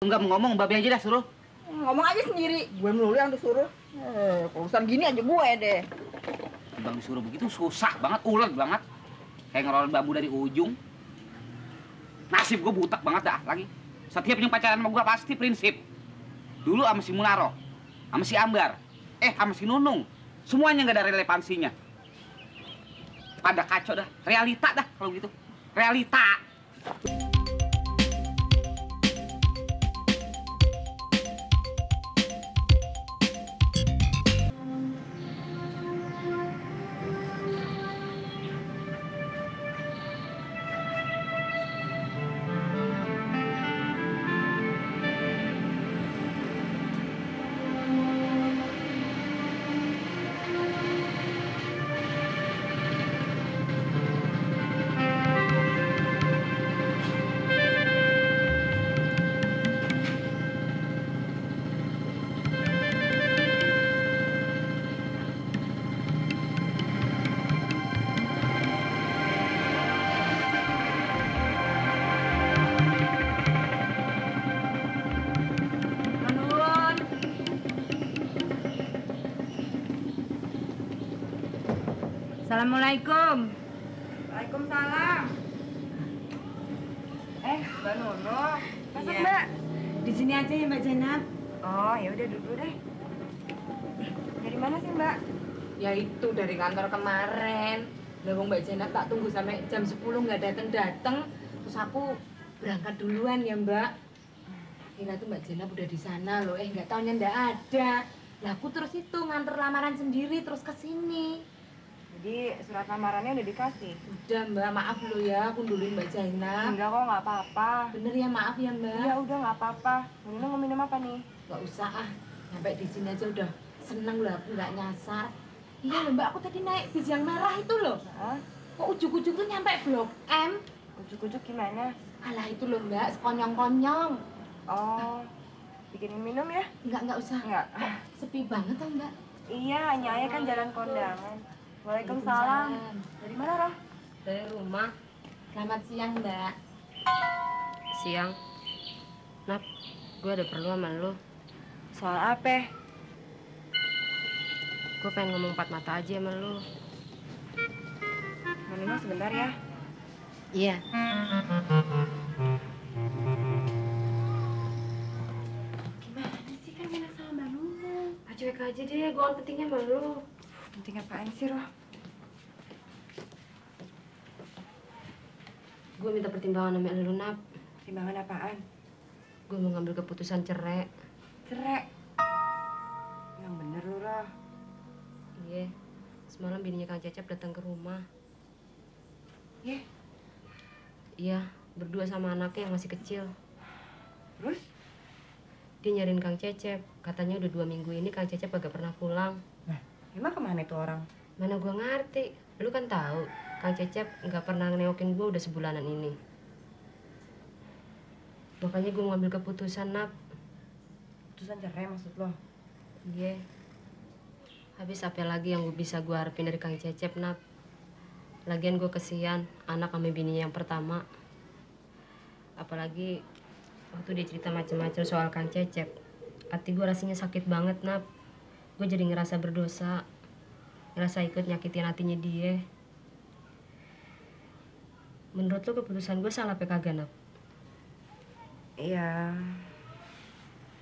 Enggak mau ngomong, Babe aja dah suruh. Ngomong aja sendiri, gue melulu yang disuruh. Urusan gini aja gue deh. Bang disuruh begitu susah banget, ulet banget. Kayak ngerol bambu dari ujung. Nasib gue butek banget dah lagi. Setiap yang pacaran sama gue pasti prinsip. Dulu sama si Munaro, sama si Ambar, sama si Nunung. Semuanya nggak ada relevansinya. Pada kacau dah, realita dah kalau gitu. Realita. Assalamualaikum. Waalaikumsalam. Mbak Nono. Masuk, iya. Mbak. Di sini aja ya, Mbak Jenab. Oh, ya udah duduk deh. Dari mana sih, Mbak? Ya itu dari kantor kemarin. Lawang Mbak Jenab tak tunggu sampai jam 10 nggak datang. Terus aku berangkat duluan ya, Mbak. Kira tuh Mbak Jenab udah di sana loh. Nggak taunya nggak ada. Lah aku terus itu nganter lamaran sendiri terus ke sini. Jadi surat lamarannya udah dikasih? Udah Mbak, maaf lo ya, aku duluin Mbak Jainab. Enggak kok, nggak apa-apa. Bener ya, maaf ya Mbak. Iya udah nggak apa-apa. Nino mau minum apa nih? Nggak usah ah, sampai di sini aja udah seneng lah, aku nggak nyasar. Iya loh Mbak, aku tadi naik bis yang merah itu loh. Kok ujuk-ujuk tuh nyampe Blok M? Ujuk-ujuk gimana? Alah itu loh Mbak, sekonyong-konyong. Oh, bikinin minum ya? Nggak usah. Nggak. Sepi banget tuh Mbak. Iya, hanya ayah kan jalan kondangan. Waalaikumsalam. Dari mana, Roh? Dari rumah. Selamat siang, Mbak. Siang. Nap, gue ada perlu sama lo. Soal apa? Gue pengen ngomong empat mata aja sama lo. Nino sebentar ya. Iya. Gimana sih kan Nino sama Mbak Nunung? Cuek aja deh, gue kan pentingnya sama lo. Penting apaan sih, Roh? Gue minta pertimbangan sama lu, Nap. Pertimbangan apaan? Gue mau ngambil keputusan cerai. Cerai? Yang bener lu, Roh. Iya. Semalam bininya Kang Cecep datang ke rumah. Iya? Iya, berdua sama anaknya yang masih kecil. Terus? Dia nyariin Kang Cecep. Katanya udah 2 minggu ini Kang Cecep agak pernah pulang. Nah, emang kemana itu orang? Mana gue ngerti. Lu kan tahu Kang Cecep nggak pernah nengokin gue udah sebulanan ini. Makanya gue ngambil keputusan, Nap. Keputusan cerai maksud lo? Iya. Habis apa lagi yang bisa gue harapin dari Kang Cecep, Nap? Lagian gue kesian anak sama bininya yang pertama. Apalagi waktu dia cerita macam-macam soal Kang Cecep, hati gue rasanya sakit banget, Nap. Gue jadi ngerasa berdosa, ngerasa ikut nyakitin hatinya dia. Menurut lo keputusan gue salah apa kagak, Nap? Iya.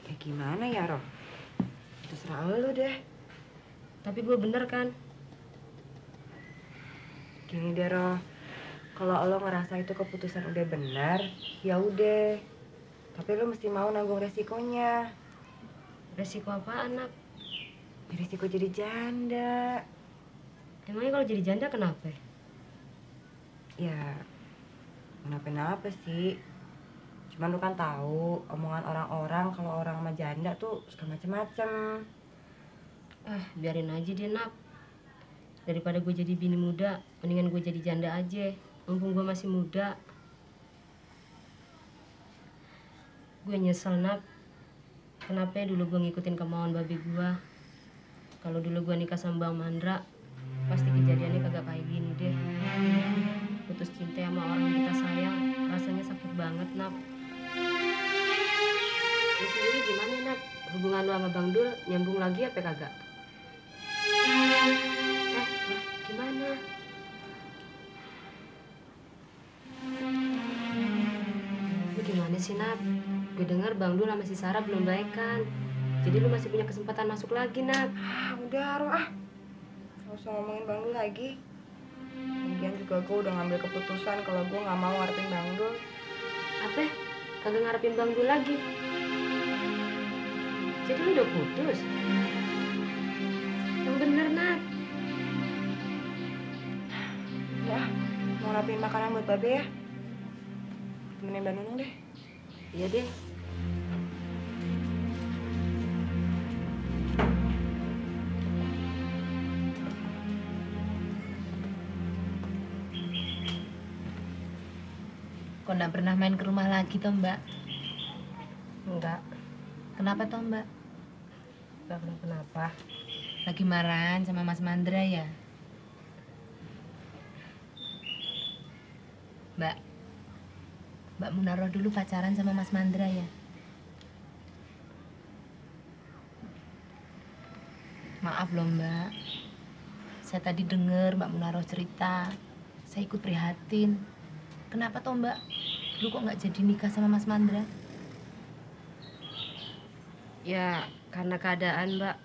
Ya gimana ya, Roh? Terserah lo deh. Tapi gue bener kan? Gini deh, Roh. Kalau lo ngerasa itu keputusan udah benar, ya udah. Tapi lo mesti mau nanggung resikonya. Resiko apaan, Nap? Resiko jadi janda. Emangnya kalau jadi janda kenapa? Ya, kenapa sih? Cuman lu kan tahu omongan orang-orang kalau orang sama janda tuh suka macem-macem. Biarin aja dia, Nap. Daripada gue jadi bini muda, mendingan gue jadi janda aja. Mumpung gue masih muda. Gue nyesel, Nap. Kenapa ya dulu gue ngikutin kemauan babi gue. Kalau dulu gue nikah sama Bang Mandra, pasti kejadiannya kagak kayak gini deh. Putus cinta sama orang yang kita sayang, rasanya sakit banget, Nap. hubungan lu sama Bang Dul nyambung lagi apa kagak? Gimana? Lu gimana sih, Nap? Gue dengar Bang Dul sama si Sarah belum baikan. Jadi lu masih punya kesempatan masuk lagi, Nap. Udah, Ro, nggak usah ngomongin Bang Dul lagi. Lagian juga gue udah ngambil keputusan kalau gue nggak mau ngarepin Bang Dul. Apa? Kagak ngarepin Bang Dul lagi? Jadi lu udah putus? Yang bener, Nat. Ya, mau rapiin makanan buat Babe ya. Temenin Mbak Nunung deh. Iya deh. Kok nggak pernah main ke rumah lagi toh, Mbak? Enggak. Kenapa toh, Mbak? Enggak kenapa-kenapa. Lagi marahan sama Mas Mandra ya? Mbak Munaroh dulu pacaran sama Mas Mandra ya? Maaf loh, Mbak. Saya tadi dengar Mbak Munaroh cerita. Saya ikut prihatin. Kenapa toh, Mbak? Lu kok nggak jadi nikah sama Mas Mandra? Ya, karena keadaan, Mbak.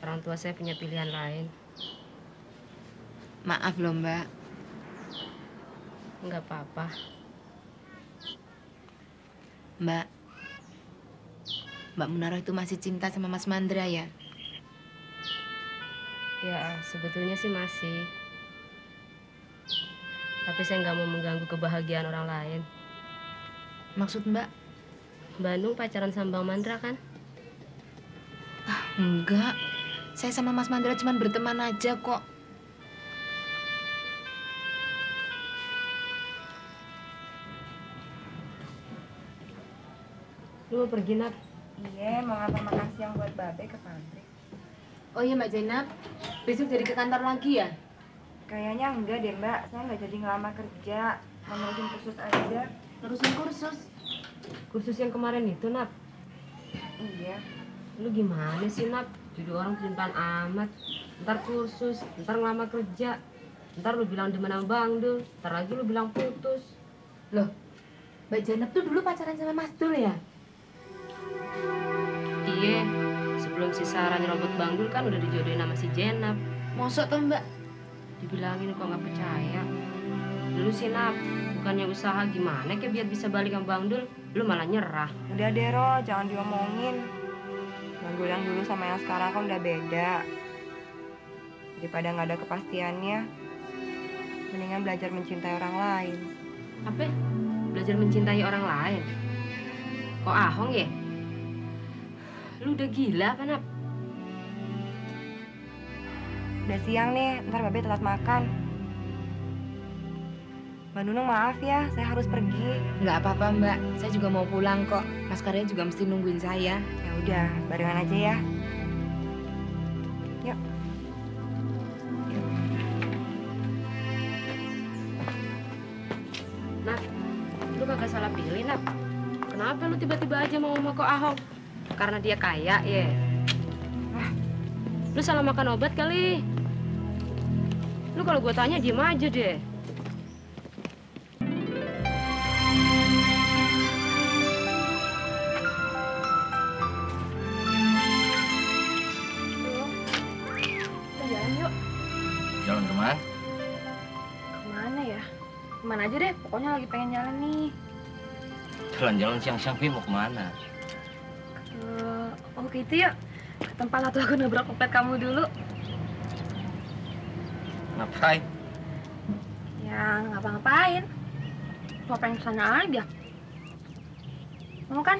Orang tua saya punya pilihan lain. Maaf loh, Mbak. Enggak apa-apa. Mbak Munaroh itu masih cinta sama Mas Mandra ya? Ya, sebetulnya sih masih. Tapi saya nggak mau mengganggu kebahagiaan orang lain. Maksud Mbak? Mbak Nung pacaran sama Bang Mandra kan? Enggak. Saya sama Mas Mandra cuma berteman aja kok. Lu mau pergi, Nat? Iya, mau ngantar makan siang buat Babe ke pabrik. Oh iya Mbak Zainab, besok jadi ke kantor lagi ya? Kayaknya enggak deh, Mbak. Saya nggak jadi ngelamar kerja. Mau nerusin kursus aja. Terusin kursus. Kursus yang kemarin itu, Nat? Iya. Lu gimana sih, Nat? Jadi orang pelintan amat. Ntar kursus, ntar ngelamar kerja. Ntar lu bilang demen sama Bang Dul. Ntar lagi lu bilang putus. Loh, Mbak Zainab tuh dulu pacaran sama Mas Dul ya? Iya, sebelum si Sarah nyerobot Bang Dul kan udah dijodohin sama si Jenab. Mosok tuh Mbak? Dibilangin kok nggak percaya. Lu sih, Nap, bukannya usaha gimana kayak biar bisa balik sama Bang Dul, lu malah nyerah. Udah deh, Ro. Jangan diomongin. Bang Dul yang dulu sama yang sekarang kan udah beda. Daripada nggak ada kepastiannya, mendingan belajar mencintai orang lain. Apa? Belajar mencintai orang lain? Kok ahong ya? Lu udah gila apa, Nap? Udah siang nih, ntar Babe telat makan. Mbak Nunung maaf ya, saya harus pergi. Nggak apa-apa Mbak, saya juga mau pulang kok. Mas Karya juga mesti nungguin saya. Ya udah, barengan aja ya. Yuk. Nap, lu kagak salah pilih, Nap. Kenapa lu tiba-tiba aja mau sama kok ahong? Karena dia kaya, ya? Lu salah makan obat kali. Lu kalau gue tanya diem aja deh. Kita jalan yuk. Jalan kemana? Kemana ya? Kemana aja deh, pokoknya lagi pengen jalan nih. Jalan-jalan siang-siang, Pi, mau kemana? Oh gitu yuk. Ke tempat waktu aku nabrak kopet kamu dulu. Ngapain? Ya, ngapa-ngapain. Cuma pengen kesana aja. Mau kan?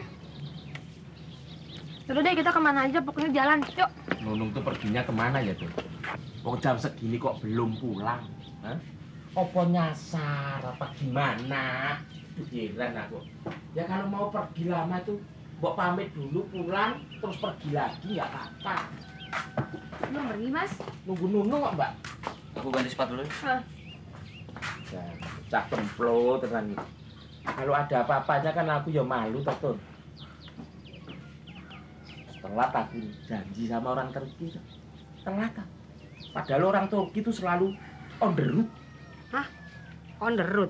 Yaudah deh, kita kemana aja, pokoknya jalan. Yuk. Nunung tuh perginya kemana ya tuh? Kok jam segini kok belum pulang? Hah? Apa nyasar apa gimana? Pikiran aku. Ya kalau mau pergi lama tuh, mbok pamit dulu pulang, terus pergi lagi ya apa? Belum pergi, Mas? Nunggu Nunung kok Mbak? Aku ganti sepatu dulu. Ya, cak kemplo tenan. Kalau ada apa-apanya kan aku ya malu toh, Tun. Telat aku janji sama orang Turki. Telat. Padahal orang Turki itu selalu on the road. Hah? On the road?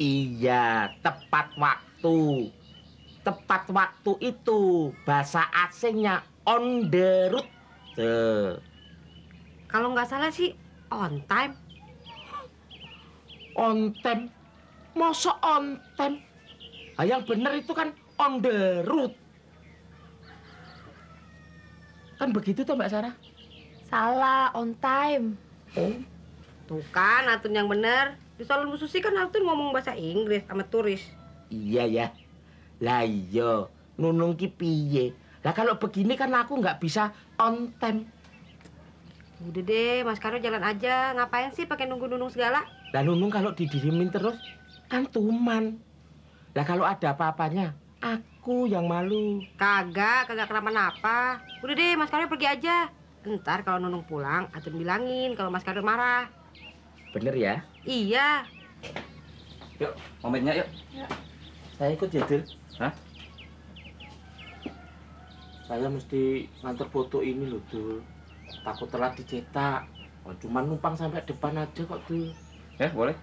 Iya, tepat waktu. Tepat waktu itu bahasa asingnya on the road. Tuh. Kalau nggak salah sih on time. On time? Masa on time? Ah, yang bener itu kan on the road. Kan begitu toh Mbak Sarah? Salah, on time. Oh. Tuh kan, Atun yang bener. Di salon Bu Susi kan Atun ngomong bahasa Inggris sama turis. Iya ya. Lah iya, Nunung ki piye? Lah kalau begini kan aku nggak bisa on time. Udah deh, Mas Karo jalan aja. Ngapain sih pakai nunggu-nunggu segala? Lah Nunung kalau didirimin terus kan tuman. Lah kalau ada apa-apanya, aku yang malu. Kagak kenapa-napa. Udah deh, Mas Karo pergi aja. Ntar kalau Nunung pulang, Atun bilangin kalau Mas Karo marah. Bener ya? Iya. Yuk, pamitnya yuk. Saya ikut ya, Dil. Hah? Saya mesti nganter foto ini loh, Dul. Takut telat dicetak. Oh, cuman numpang sampai depan aja kok, Dul. Ya, boleh.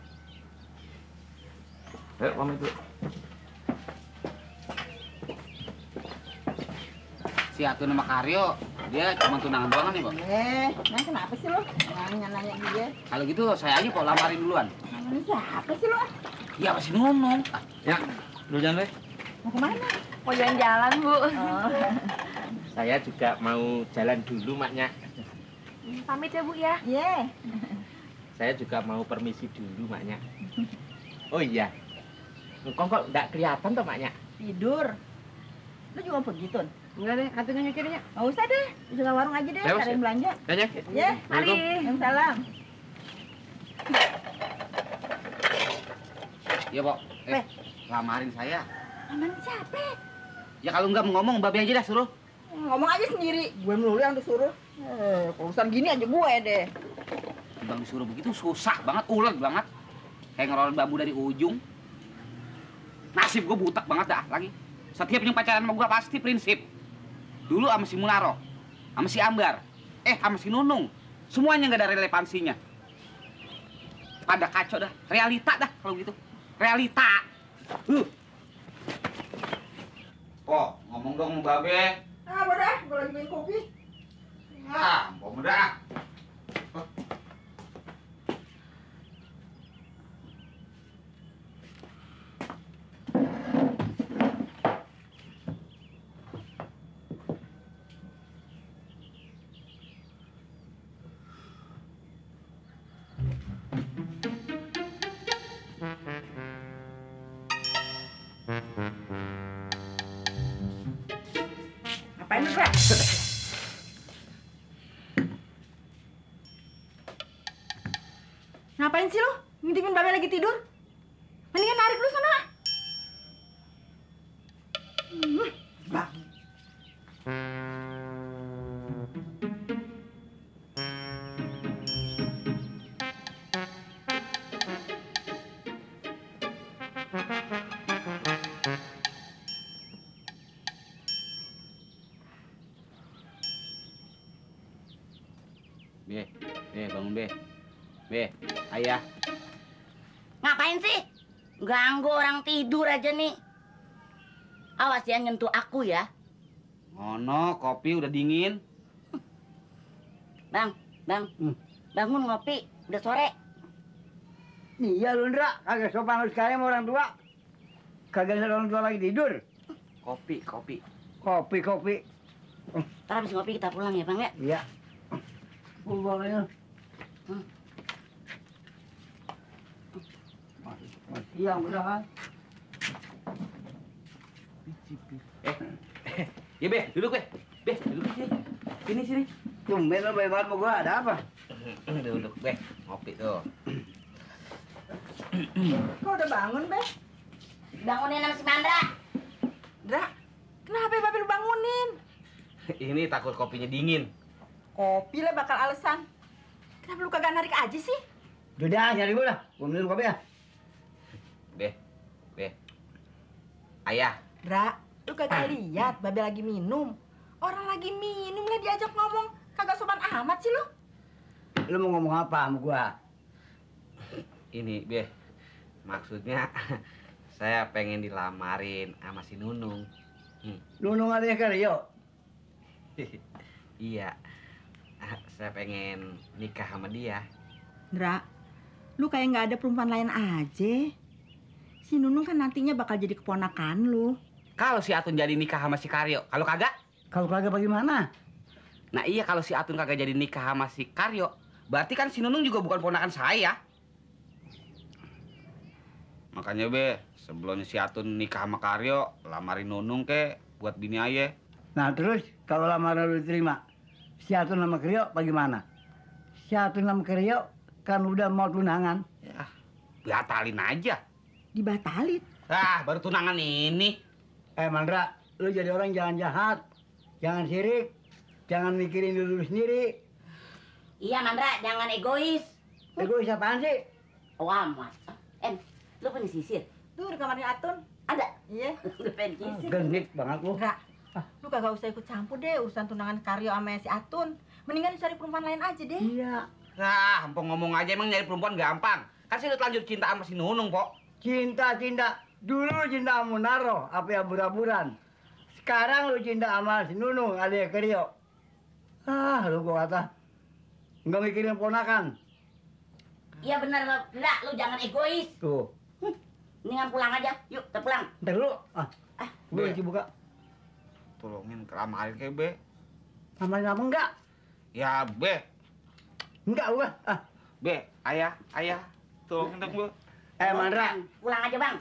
Yuk, pamit dulu. Si Atun sama Karyo, dia cuma tunangan doang nih, Bang. Nah kenapa sih lo? Nanya-nanya dia. Kalau gitu saya aja kok lamarin duluan. Namanya siapa sih lo? Iya, apa sih Nunung? Ya, dulu jangan deh. Mau kemana? Mau jalan-jalan, Bu. Oh. Saya juga mau jalan dulu, Maknya. Pamit ya, Bu ya. Iya. Saya juga mau permisi dulu, Maknya. Oh iya. Engkong kok nggak kelihatan toh, Maknya? Tidur. Lo juga mau pergi, Tun? Enggak deh, Atun yang nyucinya. Nggak usah deh. Di tengah warung aja deh, Ya, Mas, cariin belanja. Ya. Ya, Mari. Waalaikumsalam. Iya, Pok. Lamarin saya. Aman siapa? Ya kalau nggak mau ngomong, Babe aja dah suruh. Ngomong aja sendiri. Gue melulu yang disuruh. Urusan gini aja gue deh. Bang disuruh begitu susah banget, ulet banget. Kayak ngerol bambu dari ujung. Nasib gue butak banget dah lagi. Setiap yang pacaran sama gue pasti prinsip. Dulu sama si Munaro, sama si Ambar, sama si Nunung. Semuanya nggak ada relevansinya. Pada kacau dah, realita dah kalau gitu. Realita. Kok ngomong dong Babe. Ah, udah. Gue lagi minum kopi. Ah, udah. Ngapain lu, Kak? Ngapain sih lo? Ngintipin Babe lagi tidur? Mendingan narik dulu sana. Bang. Bangun Be, ayah. Ngapain sih? Ganggu orang tidur aja nih. Awas ya nyentuh aku ya. Ngono, kopi udah dingin. Bang, bangun ngopi. Udah sore. Iya lu Ndra, kagak sopan lu sekali sama orang tua. Kagak ada orang tua lagi tidur. Kopi. Kopi. Ntar habis ngopi kita pulang ya Bang ya. Iya. Pulangnya. Masih yang udah. Ya Be, duduk Be. Be, duduk sini. Sini. Tumben lo baik banget sama gua, ada apa? Duduk Be, ngopi tuh. Kok udah bangun, Be? Bangunin sama si Mandra. Dra, kenapa Babe lu bangunin? Ini takut kopinya dingin. Kopi lah bakal alasan. Kenapa lu kagak narik aja sih? Udah dah, nyari gua dah. Gua minum kopi ya. Be. Ayah, Dra, Lu kagak lihat Babe lagi minum. Orang lagi minum lah diajak ngomong. Kagak sopan amat sih lu. Lu mau ngomong apa sama gua? Ini, Be. Maksudnya saya pengen dilamarin sama si Nunung. Nunung adanya Karyo. Iya. Saya pengen nikah sama dia. Ndra, lu kayak nggak ada perempuan lain aja. Si Nunung kan nantinya bakal jadi keponakan lu. Kalau si Atun jadi nikah sama si Karyo, kalau kagak? Kalau kagak bagaimana? Nah iya, kalau si Atun kagak jadi nikah sama si Karyo, berarti kan si Nunung juga bukan ponakan saya. Makanya Be, sebelum si Atun nikah sama Karyo, lamarin Nunung ke buat bini aye. Nah terus kalau lamaran lu diterima, si Atun sama Karyo bagaimana? Si Atun sama Karyo kan udah mau tunangan. Ya, batalin aja. Dibatalin. Baru tunangan ini. Mandra, lu jadi orang jangan jahat, jangan sirik, jangan mikirin dulu sendiri. Iya Mandra, jangan egois. Egois apaan sih? Oh amat. Lu punya sisir? Tuh di kamarnya Atun. Ada? Iya. Lu pengen sisir? Genit banget lu. Ndra, lu kagak usah ikut campur deh urusan tunangan Karyo sama si Atun. Mendingan cari perempuan lain aja deh. Iya. Empong ngomong aja, emang nyari perempuan gampang. Kan saya udah telanjur cinta sama si Nunung, Pok. Cinta. Dulu cinta sama Munaro, apa ya abur-aburan. Sekarang lu cinta sama si Nunung, alias Karyo. Lu gua kata. Nggak mikirin ponakan. Iya bener, enggak, lu jangan egois. Tuh. Mendingan pulang aja, yuk kita pulang. Ntar dulu. Gue Be. lagi buka. Tolongin kelamarin kayak Be. Sama apa enggak? Ya, Be. Enggak gua. Be, ayah. Tolongin dong, Bu. Mandra. Pulang aja bang.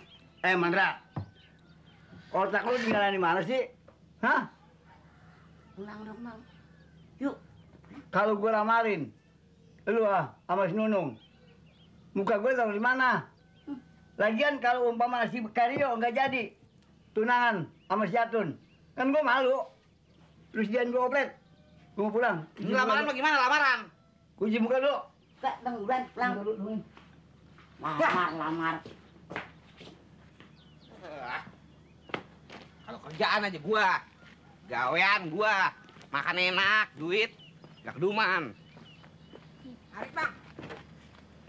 Mandra. Otak lu tinggalan di mana sih? Hah? Pulang dong bang. Yuk. Kalau gua lamarin, lu sama si Nunung, muka gue taruh di mana? Lagian kalau umpama si Karyo nggak jadi tunangan sama si Atun, kan gua malu. Terus dian gua oplet. Gua mau pulang. Ini lamaran bagaimana lamaran? Kunci muka dulu. Enggak, bang, bulan pulang. Lamar. Kalau kerjaan aja gua, gawean gua, makan enak, duit gak keduman. Narik, Bang.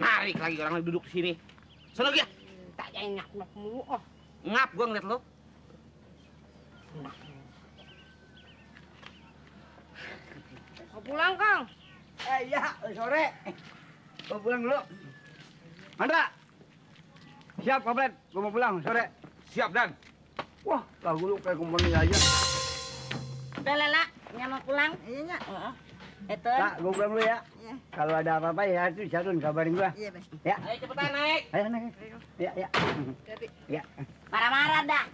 Narik lagi orang lagi duduk di sini. Sono dia. Tak jangan ngap mulu. Oh, Ngap gua ngeliat lu. mau pulang, Kang? Iya, sore. Gua pulang dulu. Mandra. Siap, oplet. Gua mau pulang sore. Siap, Dan. Wah, lagu lu kayak komponi aja. Udah Lela, mau pulang? Iya, Nya. Itu. Kak, gua pulang dulu ya. Iya. Kalau ada apa-apa ya itu si Atun kabarin gua. Iya, Bang. Ya. Ayo cepetan naik. Ayo naik. Ya. Jadi, Ya. Marah-marah dah.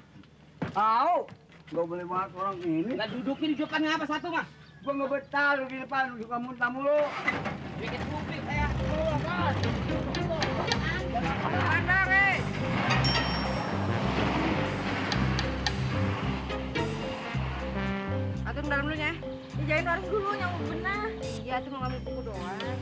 Au. Gak boleh banget orang ini. Lah dudukin di depan ngapa satu, mah? Gua nggak betah lu di depan, lu suka muntah mulu. Bikin publik saya. mana, Re? Atun dalam dulu ya. Dijain warung dulu yang benar. Iya, cuma ngambil buku doang.